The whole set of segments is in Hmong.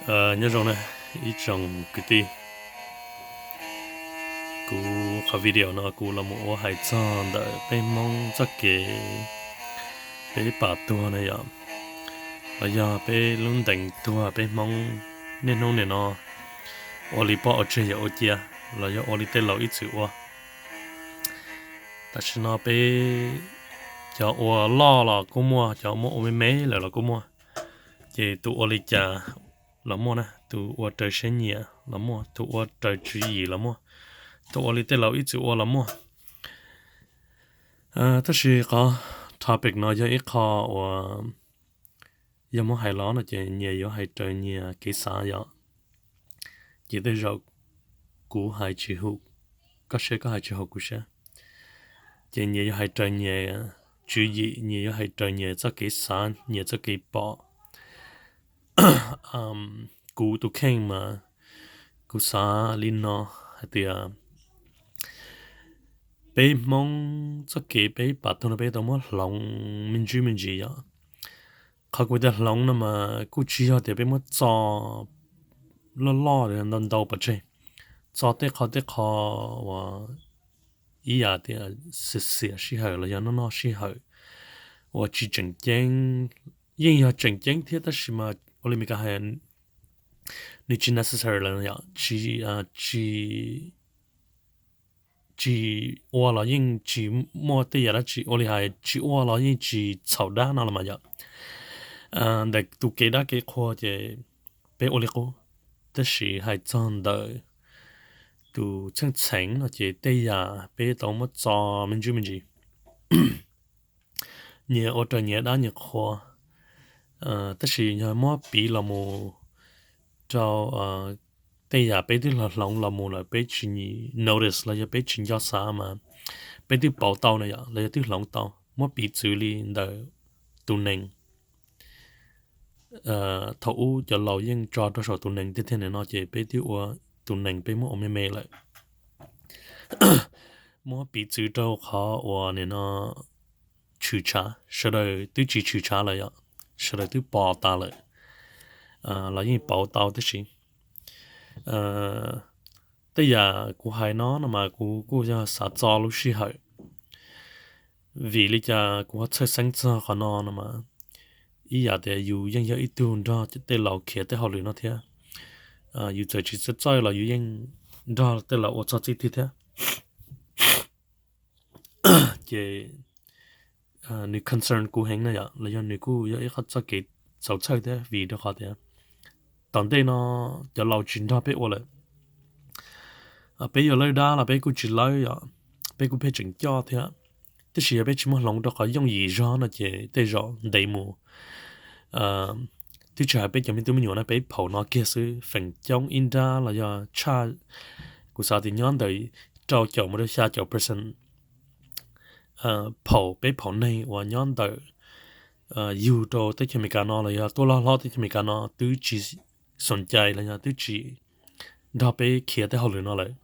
Nyob zoo na ib tsoom kwv tij, kuv qhov video no kuv los mus ua hais txog ntawm peb Hmoob txoj kev, peb pam tuag na yom, los yog peb lub ntees tuag peb Hmoob niaj hnub nim no ua li poj ua tseg yawm ua cia, los yog ua li tej laus ib txwm ua. Tam sim no peb cov ua loj los kuj muaj, cov muab ua me me lawm los kuj muaj. Ces tus ua li cas los muaj na, tus ua raws siab nyiam los muaj, tus ua raws tswv yim los muaj, tus ua li tej laus ib txwm ua los muaj. Tab sis qhov topic no yog ib qho uas yog muab hais los no ces nyias yuav hais raws nyias kev xav yom. Ces tej zaum kuv hais tsis hum koj siab, koj hais tsis haum kuv siab. Ces nyias yuav hais raws nyias tswv yim, nyias yuav hais raws nyias txoj kev xav, nyias txoj kev pom. Kuv tus kheej mas kuv xav li no hais tias peb Hmoob txoj kev peb pam tuag no peb tau muab hloov me ntsis me ntsis yom. Qhov kuv tias hloov no mas kuj tsis yog tias peb muab txo loj loj ntau ntau pov tseg, txo tej qho tej qho uas ib yam tias xiam xiam sij hawm los yog noj noj sij hawm uas tsis tseem ceeb, yeej yog tseem ceeb thiab tab sis mas ua li Meskas hais, nws tsis necessary lawm yom, tsis, tsis ua los yeej tsis muaj tej yam dab tsi, ua li hais tsis ua los yeej tsis txhaum dab no los mas yom. Ntawm tus kev dab kev qhua ces peb ua li qub, tab sis hais txog ntawm tus txheej txheem no ces tej yam peb tau muab txo me ntsis me ntsis, nyias ua raws nyias dab nyias qhua. Tab sis yog muab piv los mus rau tej yam peb twb hloov los mus lawm peb tsis notice los yog peb tsis nco xav mas peb twb pauv tau na yom, los yog twb hloov tau. Muab piv txwv li ntawm tus nees, thaum ub cov laus yeej tso rau saum tus nees tiag tiag nim no ces peb twb ua tus nees peb muab ua me me lawm. Muab piv txwv rau qhov uas nim no tshwm tshav, sawv daws twb tsis tshwm tshav lawm yom, sawv daws twb pom tas lawm, los yeej pauv tau tib si. Tej yam kuv hais no no mas kuv kuj yog xav txo lub sij hawm. Vim li cas kuv ho txhawj xeeb txog qhov no no mas ib yam tias yus yeej yog ib tug nrog tej laus khiav tej hauj lwm no thiab. Yus txawm tsis txawj txawj los yus yeej nrog tej laus ua txog txij twg thiab. Ces nws concern kuv heev na yom, los yog nws kuj yog ib qho txoj kev txaus txhawj thiab vim rau qhov tias tom ntej no cov laus tsis nrog peb ua lawm. Peb yuav lawb dab los peb kuj tsis lawb yom, peb kuj pheej tseem coj thiab. Tab sis yog peb tsis muab hloov rau qhov yooj yim zog no ces tej zaum ntev mus, twb tsis hais peb cov me tub me nyuam na, peb phaum no kiag xwb feem coob ib nrab los yog tshaj, kuv xav tias nyob ntawm rau caum mus rau xya caum percent phaum, peb phaum neeg uas nyob ntawm yug rau teb chaws Amelikas no los yog tuaj loj hlob teb chaws Amelikas no twb tsis xom cai los yog twb tsis nrog peb khiav tej hauj lwm no lawm.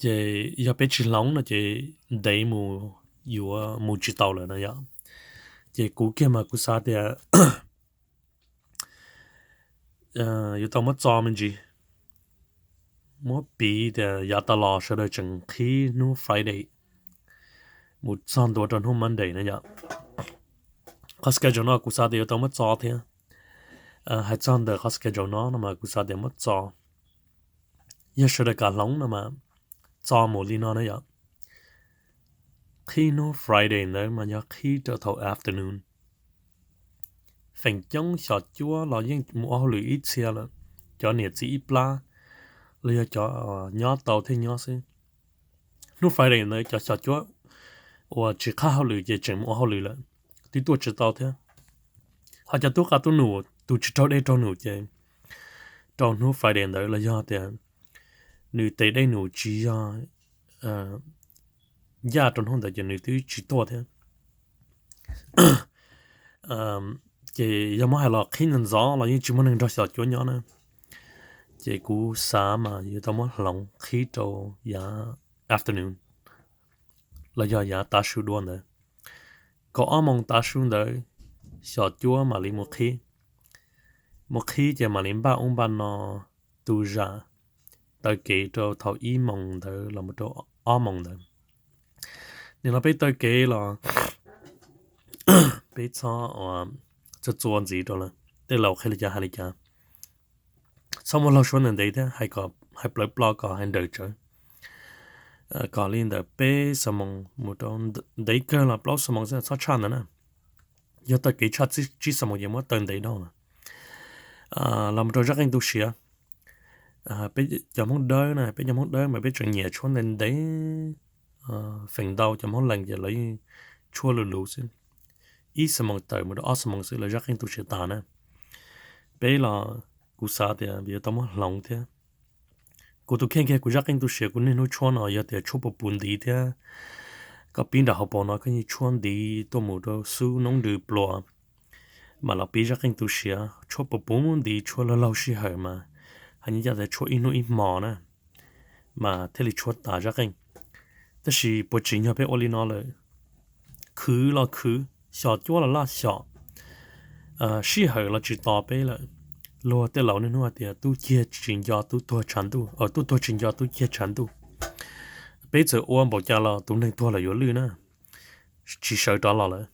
Ces yog peb tsis hloov no ces ntev mus yuav mus tsis tau lawm no yom. Ces kuv kiag mas kuv xav tias yuav tau muab txo me ntsis. Muab piv tias yav tas los sawv daws tseem qhib hnub Friday mus txog ntua rau hnub Monday na yom. Qhov schedule no kuv xav tias yuav tau muab txo thiab. Hais txog ntawm qhov schedule no no mas kuv xav tias muab txo, yog sawv daws kam hloov no mas txo mus li no na yom. Qhib hnub Friday ntawd mas yog qhib rau thaum afternoon. Feem coob xyom cuab los yeej mus ua hauj lwm ib txhia lawm, cov niam txiv ib plab los yog cov nyob tau thiaj nyob xwb. Hnub Friday ntawd cov xyom cuab uas tsis qhab hauj lwm ces tseem mus ua hauj lwm lawm, twb tuaj tsis tau thiab. Ho cov tub qa tub num tus tsis raug dej raug num ces rau hnub Friday ntawd los yog tias nws tes dej num tsis yog ncaj rau hnub ntawd ces nws twb tsis tuaj thiab. Ces yog muab hais los qhib ntxov ntxov los yeej tsis muaj neeg nrog xyom cuab nyob na. Ces kuv xav mas yuav tau muab hloov qhib rau yav afternoon los yog yav tav su dua ntawd, kaum ob moos tav su ntawd xyom cuab mam li mus qhib. mus qhib ces mam li npaj ub npaj no tu zam taw kev rau thaum ib moos ntawd los rau ob moos ntawd. Nim no peb taw kev los peb txhob txua txua ntxiv rau lawm, tej laus qhia li cas hais li cas. Txhob muab laug suab ntev ntev thiab hais plawv plo kom hais nrawm tsawv, kom li ntawm peb xuab moos mus rau ntev kawg los plaub xuab moos xwb, txhob tshaj ntawd na. Yog taw kev tshaj tsib xuab moos ces muab taw ntev dhau lawm. Los mus rau zaj qeej tu siav, peb cov Hmoob Dawb na, peb cov Hmoob Dawb mas peb tseem nyiam tshuab ntev ntev. Feem ntau cov Hmoob Lees ces lawv yeej tshuab luv luv xwb, ib xuab moos tawm mus rau ob xuab moos xwb lawv zaj qeej tu siav tas na. Peb los kuv xav tias yuav tau muab hloov thiab. Kuv tus kheej kiag kuv zaj qeej tu siav kuv niaj hnub tshuab no yog tias tshuab puv puv ntiv thiab, koj pib nram hauv paus no koj yeej tshuab ntiv tuaj mus rau xub noob nrws pluas, mam los pib zaj qeej tu siav tshuab puv puv ntiv tshuab laug laug sij hawm mas, hais nyij caj tias tshuab ib hnub ib hmo na, mas thiaj li tshuab tas zaj qeej. Tab sis puas tsim nyog peb ua li no lawm? Khwv los khwv, xyom cuab los laj xyom, sij hawm los tsis tos peb lawm. Luag tej laus niaj hnub hais tias tub cig tsis nco tub tuag tshav ntuj, tub tuag tsis nco tub cig tshav ntuj. Peb txawm ua npaum cas los tus neeg tuag lawm yuav lwj na, tsis sawv rov los lawm.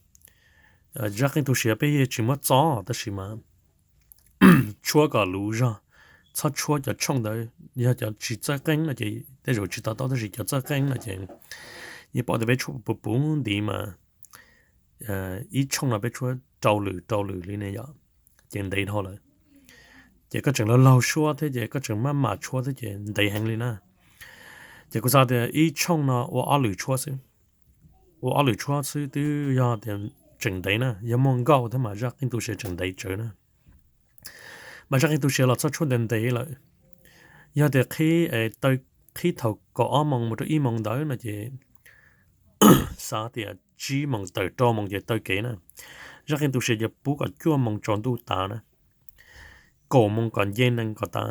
Zaj qeej tu siav peb yeej tsis muab txob tab sis mas tshuab kom luv zog, txhob tshuab cov tshooj ntawd, yog cov tsis txawj qeej no ces tej zaum tsis to taub, tab sis cov txawj qeej no ces yeej paub tias peb tshuab puv puv ntiv mas ib tshooj no peb tshuab rau lwm rau lwm li ne yom, ces ntev dhau lawm. Ces koj tseem laug laug suab thiab ces koj tseem maj mam tshuab thiab ces ntev heev li na. Ces kuv xav tias ib tshooj no ua ob lwm tshuab xwb, ua ob lwm tshuab xwb twb yog tias tseem ntev na, yog muaj nkauj thiab mas zaj qeej tu siav tseem ntev tsawv na. Mas zaj qeej tu siav los txhob tshuab ntev ntev lawm. Yog tias qhib, taw qhib thaum kaum ob moos mus rau ib moos ntawd no ces xav tias tsib moos tawm rau moos ces taw kev na. Zaj qeej tu siav ces pub kom cuaj moos tsaus ntuj tas na, kaum moos kom nce nees kom tas,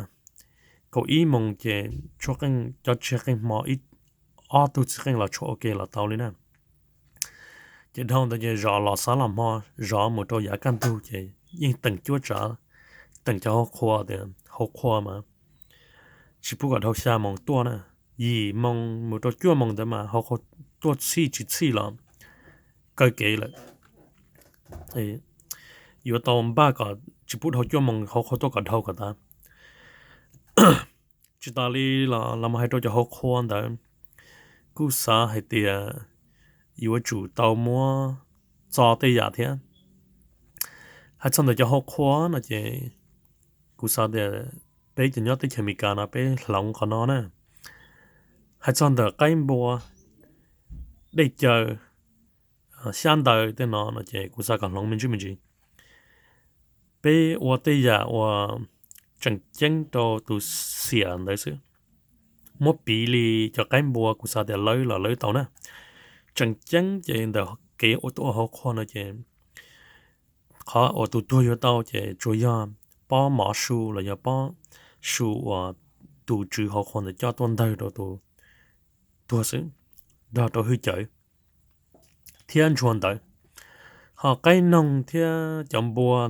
kaum ib moos ces tshuab qeej, cov tsis qeej hmo ib ob tug txiv qeej los tshuab ua ke los tau li na. Ces dhau ntawd ces zov los xav los hmo, zov mus rau yav kaj ntug ces yeej teem cuab tsav, teem cov hauv qhua tias hauv qhua mas tsis pub kom dhau xya moos tuaj na, yim moos mus rau cuaj moos ntawd mas hauv qhua tuaj txhij tsis txhij los kaw kev lawm. Yuav tau npaj kom tsis pub dhau cuaj moos hauv qhua tuaj kom dhau kom tas. Tsis tas li los los mus hais rau cov hauv qhua ntawd, kuj xav hais tias yuav tsum tau muab txo tej yam thiab. Hais txog ntawm cov hauv qhua no ces kuv xav tias peb cov nyob teb chaws Amelikas no peb hloov qhov no na. Hais txog ntawm qaib npua, dej cawv, xyab ntawv tej no no ces kuv xav kom hloov me ntsis me ntsis. Peb ua tej yam uas tseem ceeb rau tus xiam ntawd xwb. Muab piv li cov qaib npua kuv xav tias lawv los lawv tau na. Tseem ceeb ces ntawm kev ua tuaj ua hauv qhua no ces qhov uas tus tuag yuav tau ces tsuas yog pob mov su los yog pob su uas tus tswv hauv qhua ntawd coj tuaj ntawg rau tus tuag xwb, nrog rau hwj cawv thiab ntshua ntawv. Ho qaib noog thiab cov npua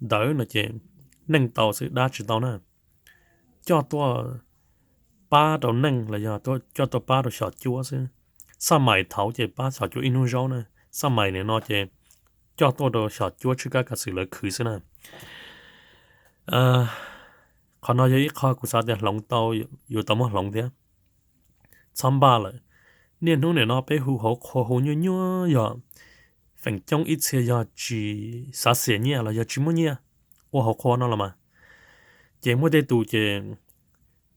ntawd no ces neej tau xwb dab tsis tau na. Coj tuaj pab rau neej los yog coj tuaj pab rau xyom cuab xwb. Xaj mais thaud ces pab xyom cuab ib hnub zaub na, xaj mais nim no ces coj tuaj rau xyom cuab tshwj kab kav xwm lawv khwv xwb na. Qhov no yog ib qho kuv xav tias hloov tau, yuav tau muab hloov thiab. Txhob npaj lawm, niaj hnub nim no peb hu hauv qhua hu nyuaj nyuaj yog feem coob ib txhia yog tsis xav xiam nyiaj los yog tsis muaj nyiaj ua hauv qhua no los mas. Ces muaj tej tus ces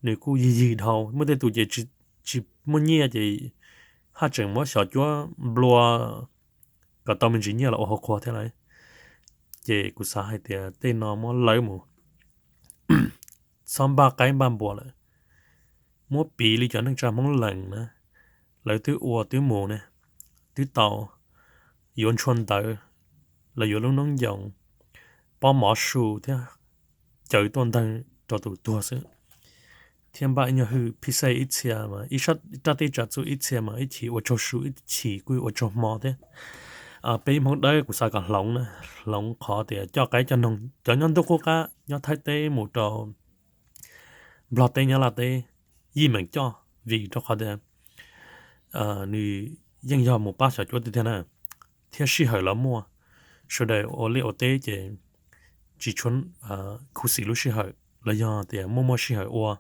nws kuj yig yig dhau, muaj tej tus ces tsis muaj nyiaj ces haj tseem muab xyom cuab nplua kom tau me ntsis nyiaj los ua hauv qhua thiab lawm. Ces kuv xav hais tias tej no muab lawv mus, txhob npaj qaib npaj npua lawm. Muab piv li cov neej tsa Hmoob Lees na, lawv twb ua twb mus ne, twb tau yuav ntshua ntawv, los yuav lub noob ncoos, pob mov su thiab cawv tuaj ntawg rau tus tuag xwb, thiab npaj ib nyuag hwj phij xej ib txhia mas ib rab teb tsa txuj ib txhia mas ib chim ua tsaug su ib chim kuj ua tsaug hmo thiab. Peb Hmoob Dawb kuv xav kom hloov na, hloov qhov tias coj qaib coj noog cov nyob ntuj qub qab nyob Thaib teb mus rau Nplog teb Nyab Laj teb yeej meem coj, vim rau qhov tias nws yeej yog mus pab xyom cuab tiag tiag na, thiab sij hawm los muaj, sawv daws ua liaj ua teb ces tsis tshua khuv xim lub sij hawm los yog tias muaj muaj sij hawm ua.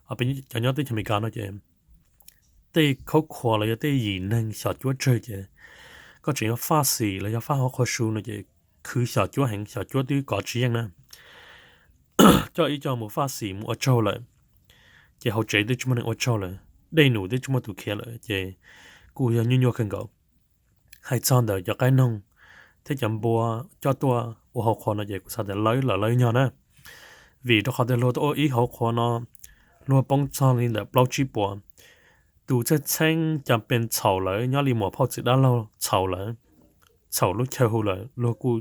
Ho peb cov nyob teb chaws Amelikas no ces tej khaub khuas los yog tej yim neeg xyom cuab tsawg ces koj tseem yuav faj xim los yog faj hauv qhua su no ces khwv xyom cuab heev, xyom cuab twb kov tsis yeej na. Coj ib co mus faj xim mus ua tsaug lawm ces hauv tsev twb tsis muaj neeg ua tsaug lawm, dej num twb tsis muaj tus khiav lawm ces kuj yog nyuaj nyuaj kawg nkaus. Hais txog ntawm cov qaib noog thiab cov npua coj tuaj ua hauv qhua no ces kuv xav tias lawv los lawv nyog na, vim rau qhov tias luag tuaj ua ib hauv qhua no luag poob txog li ntawm plaub tsib puas. Tus txheej txheeb cas pes txhaum lawv nyob li muam phauj txiv dab laug txhaum lawv, txhaum lub chaw hu lawm luag kuj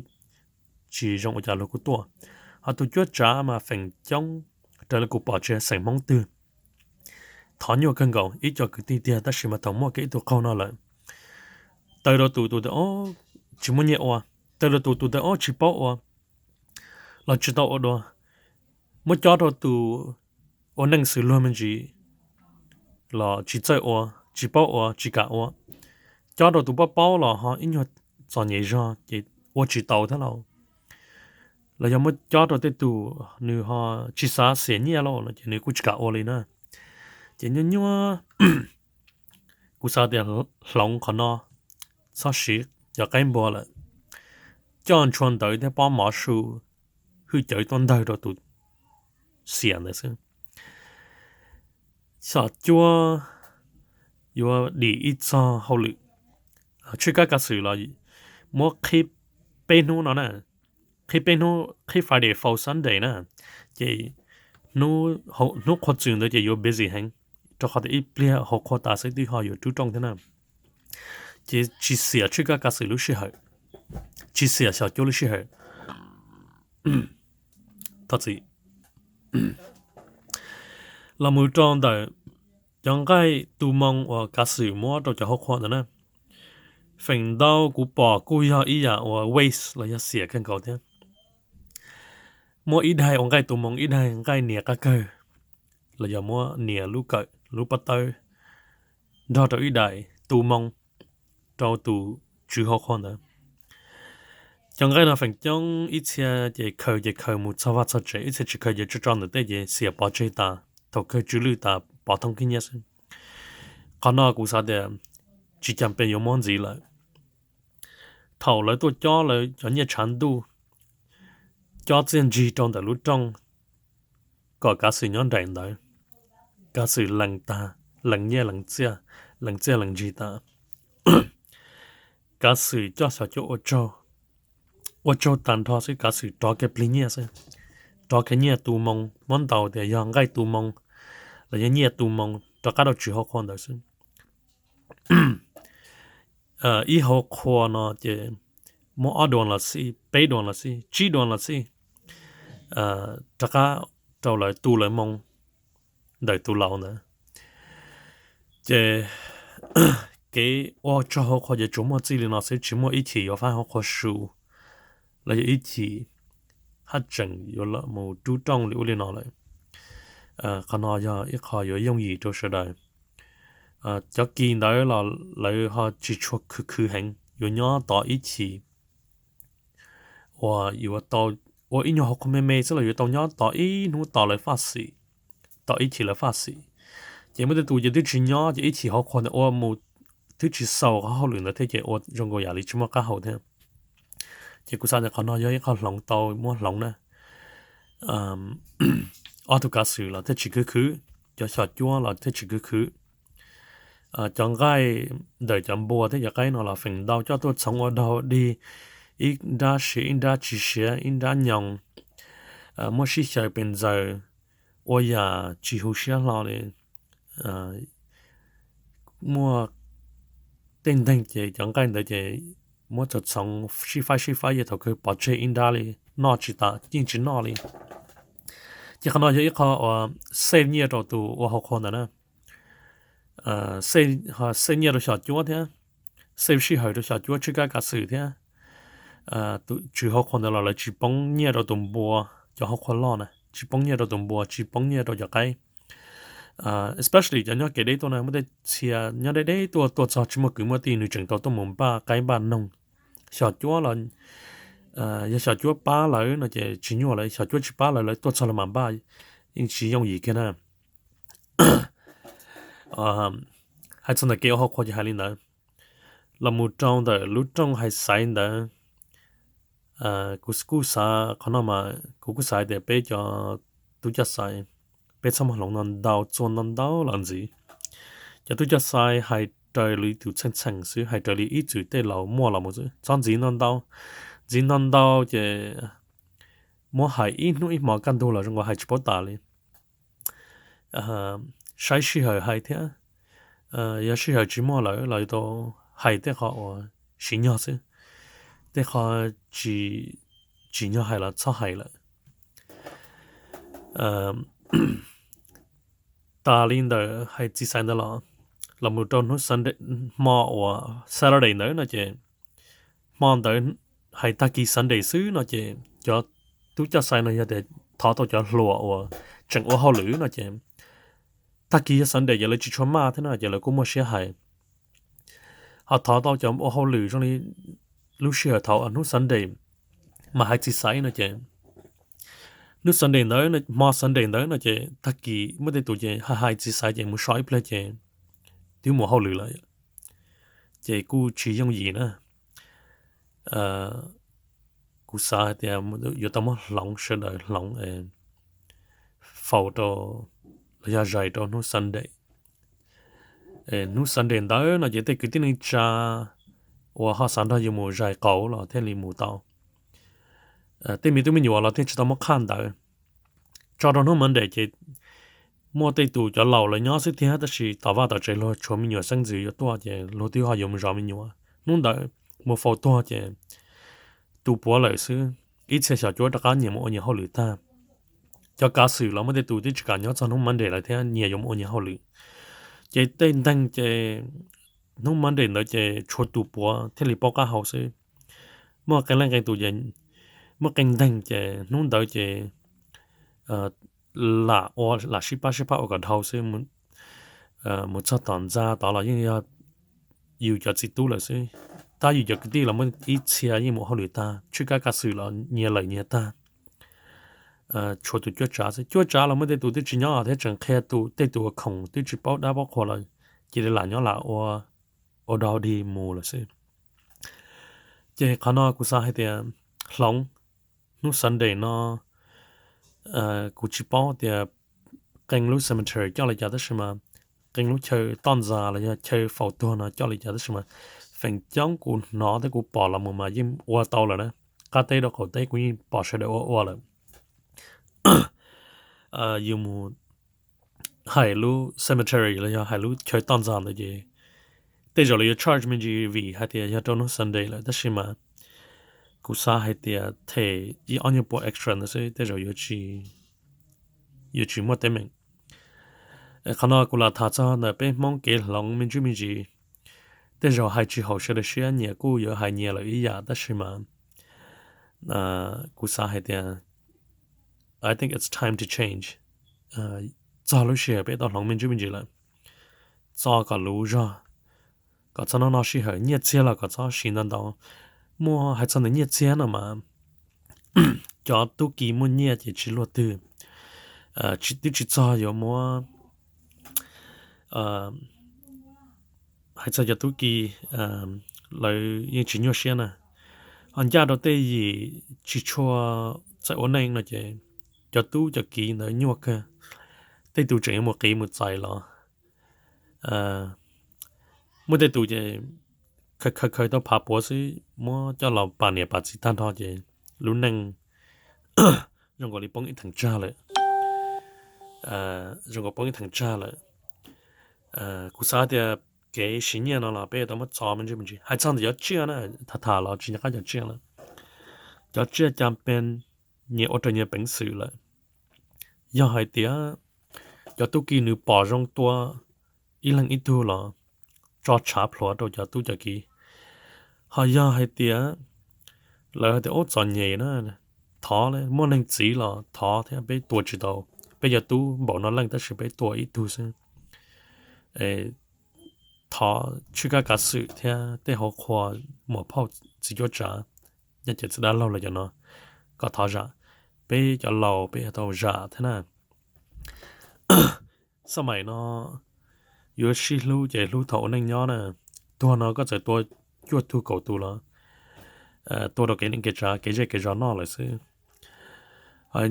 tsis zoo ua cas luag kuj tuaj. Ho tus cuab tsav mas feem coob raws li kuv pom tsis xeem Hmoob twg. Thov nyuaj kawg nkaus ib co kwv tij tiag tab sis mas thaum muaj kiag ib tug qaug no lawm, taw rau tus tus tias o tsis muaj nyiaj ua, taw rau tus tus tias o tsis paub ua los tsis tau ua dua. Muab cob rau tus ua neej xws luag me ntsis los tsis txawj ua, tsis paub ua, tsis kam ua. Cob rau tus paub paub los ho ib nyuag txom nyem zog ces ua tsis tau thiab lauj. Los yog muab cob rau tej tus nws ho tsis xav xiam nyiaj lauj no ces nws kuj tsis kam ua li na. Ces nyuaj nyuaj, kuv xav tias hloov qhov no, txhob siv cov qaib npua lawm, coj ntshua ntawv thiab pob mov su hwj cawv tuaj ntawg rau tus xiam ntawd xwb. Xyom cuab yuav dim ib txog hauj lwm. Tshwj kab kav xwm los muab qhib peb hnub no na, qhib peb hnub, qhib Friday four Sunday na, ces hnub qhua txws ntawd ces yuav busy heev, rau qhov tias ib pliag hauv qhua tas xwb twb ho yuav rub rooj thiab na. Ces tsis xiam tshwj kab kav xwm lub sij hawm, tsis xiam xyom cuab lub sij hawm. Thov txim. Los mus rau ntawm cov nqaij tu moo uas kav xwm muab rau cov hauv qhua ntawd na, feem ntau kuv pom kuj yog ib yam uas waste los yog xiam kawg nkaus thiab. Muab ib daig ua nqaij tu moo, ib daig nqaij nias qab kawg, los yog muab nias lub kawm lub pob tawb nrog rau ib daim tu moo rau tus tswv hauv qhua ntawd. Cov nqaij no feem coob ib txhia ces khaws ces khaws mus txog vaj txog tsev, ib txhia tsis khaws ces tso tso ntawm tej ces xiam pov tseg tas, thaum kawg tsw lwj tas pov thoob khib nyiab xwb. Qhov no kuv xav tias tsis cas pes yuav muab ntxiv lawm. Thaum lawv tuaj cob lawv cov nyiaj tshav ntuj, cob txiaj ntsig rau ntawm lub rooj kom kav xwm nyob nraim ntawd, kav xwm lees tas, lees nyiaj lees txiaj, lees txiaj lees ntsig tas, kav xwm coj xyom cuab ua tsaug, ua tsaug tag nrho xwb kav xwm rov kiag plig nyiaj xwb, rov kiag nyiaj tu moo, muab ntaus tias yog nqaij tu moo los yog nyiaj tu moo rov qab rau tswv hauv qhua ntawd xwb. Ib hauv qhua no ces muab ob duas los xij, peb duas los xij, tsib duas los xij, rov qab rau lawv tu lawv moo ntawm tus laus ntawd. Ces kev ua tsaug hauv qhua ces tsuas muaj txij li no xwb, tsis muaj ib chim yuav faib hauv qhua su los yog ib chim haj tseem yuav los mus rub rooj li ub li no lawm. Qhov no yog ib qho yuav yooj yim rau sawv daws. Cov kis ntawd los lawv ho tsis tshua khwv khwv heev, yuav nyob tos ib chim uas yuav tau ua ib nyuag hauv qhua me me xwb los yuav tau nyob tos ib hnub tos lawv faj xim, tos ib chim lawv faj xim. Ces muaj tej tus ces twb tsis nyob ces ib chim hauv qhua ntawd ua mus twb tsis xaus qhov hauj lwm ntawd thiab ces ua zoo nkaus yam li tsis muaj qab hau thiab. Ces kuv xav tias qhov no yog ib qho hloov tau muab hloov na. Ob tug kav xwm los thiaj tsis khwv khwv, cov xyom cuab los thiaj tsis khwv khwv. Cov nqaij ntawm cov npua thiab cov qaib no los feem ntau coj tuaj txhoov ua dog dig, ib nrab siav ib nrab tsis siav, ib nrab nyoos, muab sib xyaw pes ntxaws, ua yam tsis huv siab hlo li. Muaj tej neeg ces cov nqaij ntawd ces muab txhoov txhoov sib faib sib faib ces thaum kawg pov tseg ib nrab li, noj tsis tas yeej tsis noj li. Ces qhov no yog ib qho uas save nyiaj rau tus ua hauv qhua ntawd na, save nyiaj rau xyom cuab thiab. save sij hawm rau xyom cuab tswj kab kav xwm thiab. Tus tswv hauv qhua ntawd los lawv tsis poob nyiaj rau tus npua, cov hauv qhua loj na tsis poob nyiaj rau tus npua, tsis poob nyiaj rau cov qaib. Especially cov nyob kev deb tuaj na, muaj tej txhia nyob deb deb tuaj, tuaj txog tsis muaj kwv muaj tij, nws tseem tau tuaj mus npaj qaib npaj noog. Xyom cuab los, yog xyom cuab pab lawv no ces tsis nyuaj lawm, xyom cuab tsis pab lawv, lawv tuaj txog lawv mam npaj, yeej tsis yooj yim kiag na. Hais txog ntawm kev ua hauv qhua ces hais li ntawd. Los mus rau ntawm lub rooj hais xaiv ntawd, kuv kuj xav qhov no mas kuv kuj xav hais tias peb cov tub coj xaiv, peb txhob muaj hloov ntau ntau, txuag ntau ntau los ntxiv. Cov tub coj xaiv hais raws li tus txheej txheem xwb, hais raws li ib txwm tej laus muaj los mus xwb, txhob ntxiv ntau ntau. Ntxiv ntau ntau ces muab hais ib hnub ib hmo kaj ntug los zoo nkaus hais tsis paub tas li. Saib sij hawm hais thiab, yog sij hawm tsis muaj lawm los yuav tau hais tej qho uas siv nyog xwb, tej qho tsis nyog hais los txhob hais lawm. Tas li ntawm hais txiv xaiv ntawd los, los mus rau hnub Sunday, hmo uas Saturday ntawd no ces, hmo ntawd hais tag kis Sunday xwb no ces cov tub coj xaiv no yog tias thov tau cov hluas uas tseem ua hauj lwm no ces tag kis yog Sunday ces lawv tsis tshua maj thiab no ces lawv kuj muaj siab hais. Ho thov tau cov ua hauj lwm zoo li lub sij hawm thaum hnub Sunday mas hais txiv xaiv no ces hnub Sunday ntawd, hmo Sunday ntawd no ces tag kis muaj tej tus ces hais hais txiv xaiv ces mus so ib pliag ces twb mus hauj lwm lawm, ces kuj tsis yooj yim na. Kuv xav hais tias yuav tau muab hloov, sawv daws hloov faus rau, los yog zais rau hnub Sunday. Hnub Sunday ntawd no ces tej kwv tij neej tsa uas ho xav nrog yus mus zais qaum los thiaj li mus tau. Tej me tub me nyuam los thiaj tsis tau muab qhaj ntawd. Tso rau hnub Monday ces muaj tej tus cov laus lawv nyob xwb tiag, tab sis tom vaj tom tsev luag tshuav me nyuam xeeb ntxwv yuav tuaj ces luag twb ho yuav mus zov me nyuam. Hnub ntawd mus faus tuag ces tu puav lawm xwb, ib txhia xyom cuab rov qab nyias mus ua nyias hauj lwm tag. Cov kav xwm los muaj tej tus twb tsis kam nyob txog hnub Monday lawm thiab, nyias yuav mus ua nyias hauj lwm. Ces tej neeg ces hnub Monday ntawd ces tshuav tus puav thiaj li paub qab hau xwb. Muaj qee leej qee tus ces, muaj qee neeg ces hnub ntawd ces lam ua, lam sib pab sib pab ua kom dhau xwb. Mus txog tom ntxa tod los yeej yog yus cov txiv tub lawm xwb. Tab yus cov kwv tij los muaj ib txhia yeej mus hauj lwm tag, tswj kab kav xwm los nyias lawm nyias tag. Tshuav tus cuab tsav xwb, cuab tsav los muaj tej tus twb tsis nyob thiab, tseem qhia tus, tej tus uas khoom twb tsis paub dab paub qhua los cia li lam nyob lam ua, ua dog dig mus lawm xwb. Ces qhov no kuv xav hais tias hloov hnub Sunday no, kuv tsis paub tias qee lub cemetery coj li cas, tab sis mas qee lub chaw toj ntxas los yog chaw faus tuag no coj li cas, tab sis mas feem coob kuv hnov thiab kuv pom los mus mas yeej ua tau lawm na. Qab teb rau qaum teb kuv yeej pom sawv daws ua ua lawm. Yus mus hais lub cemetery los yog hais lub chaw toj ntxas ntawd ces tej zaum lawv yuav charge me ntsis vim hais tias yog rau hnub Sunday lawm, tab sis mas kuv xav hais tias them ib ob nyuag puas extra ntawd xwb tej zaum yuav tsis muaj teeb meem. Qhov no kuv lam tham txog ntawm peb Hmoob kev hloov me ntsuj me ntsis, tej zaum hais tsis haum sawv daws siab, nyias kuj yuav hais nyias lawm ib yam, tab sis mas kuv xav hais tias I think it's time to change. Txog lub sij hawm peb tau hloov me ntsuj me ntsis lawm, txo kom luv zog, kom txhob noj noj sij hawm, nyiaj txiag los kom txhob siv ntau ntau. Muaj hais txog ntawm nyiaj txiag no mas cov tub ki muaj nyiaj ces tsis luaj twg, twb tsis txog yuav muab, hais txog cov tub ki, lawv yeej tsis nyuaj siab na. Ho ncaj rau tej yim tsis tshua txawj ua neej no ces cov tub cov ki ntawd nyuaj kawg. Tej tus tseem yuav mus qiv mus txais los, muaj tej tus ces khaws khaws tau phav puav xwb muab coj los pam niam pam txiv tag nrho ces lub neej zoo nkaus li poob ib theem tsag lawm. Zoo nkaus poob ib theem tsag lawm. Kuv xav tias kev siv nyiaj no los peb yuav tau muab txo me ntsis me ntsis. Hais txog ntawm cov tsiaj na, tham tham los tsis nco qab cov tsiaj lawm. Cov tsiaj cas pes nyias ua raws nyias peev xwm lawm. Yog hais tias cov tub ki nws pom zoo tua ib leeg ib tug los tso tshav plhuav rau cov tub cov ki. Ho yog hais tias lawv hais tias ub txom nyem na, thov, muaj neeg txiv los thov thiab, peb tua tsis tau. Peb cov tub npaum no leej tab sis peb tua ib tug xwb. Thov tshwj kab kav xwm thiab tej hauv qhua, muam phauj, txiv cuab tsav, nyob ces txiv dab laug los cov no, kom thov zam. Peb cov laus peb yuav tau zam thiab na. Xab maim no yuav sib hlub ces hlub thaum ua neej nyob na. Tuag no koj txawm tua cuaj tug kaum tus los tua rau kev neej kev tsav kev zej kev zos noj lawm xwb.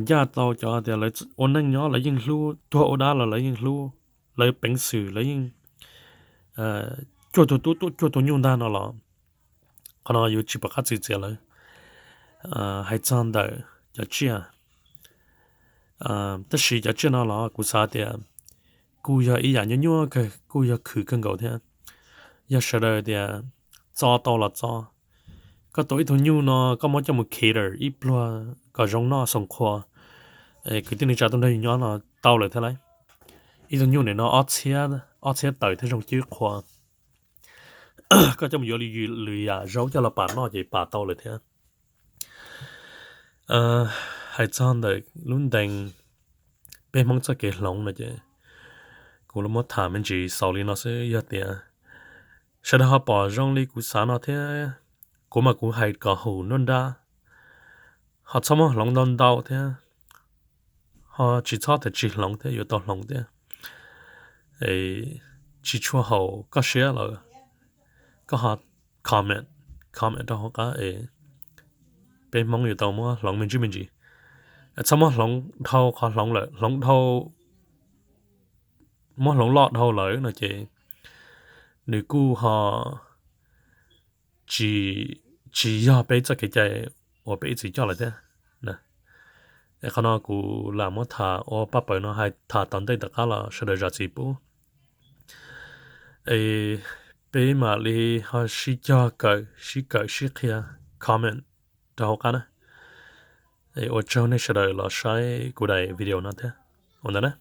Ncaj tau cov tias lawv ua neej nyob lawv yeej hlub, tuag ua dab los lawv yeej hlub, lawv peev xwm lawv yeej cuaj tug tub tuaj cuaj tug nyuj ntag no los, qhov no yuav tsis pom qab txwv txiav lawv. Hais txog ntawm cov tsiaj, tab sis cov tsiaj no los kuv xav tias kuj yog ib yam nyuaj nyuaj kawg, kuj yog khwv kawg nkaus thiab. Yog sawv daws tias txo tau los txo. Koj tua ib tug nyuj no koj muab coj mus cater ib pluag kom zoo noj xoom qhua, kwv tij neej tsa tuaj nrog yus nyob no tau lawm thiab lauj. Ib tug nyuj nim no ob txhiab tawm thiab zoo cwb qhua, koj coj mus yuav lwm yam zaub coj los pam noj ces pam tau lawm thiab. Hais txog ntawm lub ntees peb Hmoob txoj kev hloov no ces kuv muab tham me ntsis xaus li no xwb. Yog tias sawv daws ho pom zoo li kuv xav no thiab, kuv mas kuv hais kom haum nruab nrab, ho txhob muab hloov ntau ntau thiab, ho tsis txhob tias tsis hloov thiab, yuav tau hloov thiab. Tsis tshua haum koj siab los koj ho comment, comment rau hauv qab es peb Hmoob yuav tau muab hloov me ntsis me ntsis. Txhob muab hloov dhau qhov hloov lawm, hloov dhau, muab hloov loj dhau lawm no ces nws kuj ho tsis, tsis yog peb txoj kev cai uas peb ib txwm coj lawm thiab. Qhov no kuv lam muab tham ua paj paws no hais tham tom ntej tom qab los sawv daws zam txim pub. Es peb mam li ho sib cog kawm, sib kawm sib qhia, comment rau hauv qab na. Ua tsaug nej sawv daws los saib kuv daim video no thiab. Ua ntawd na.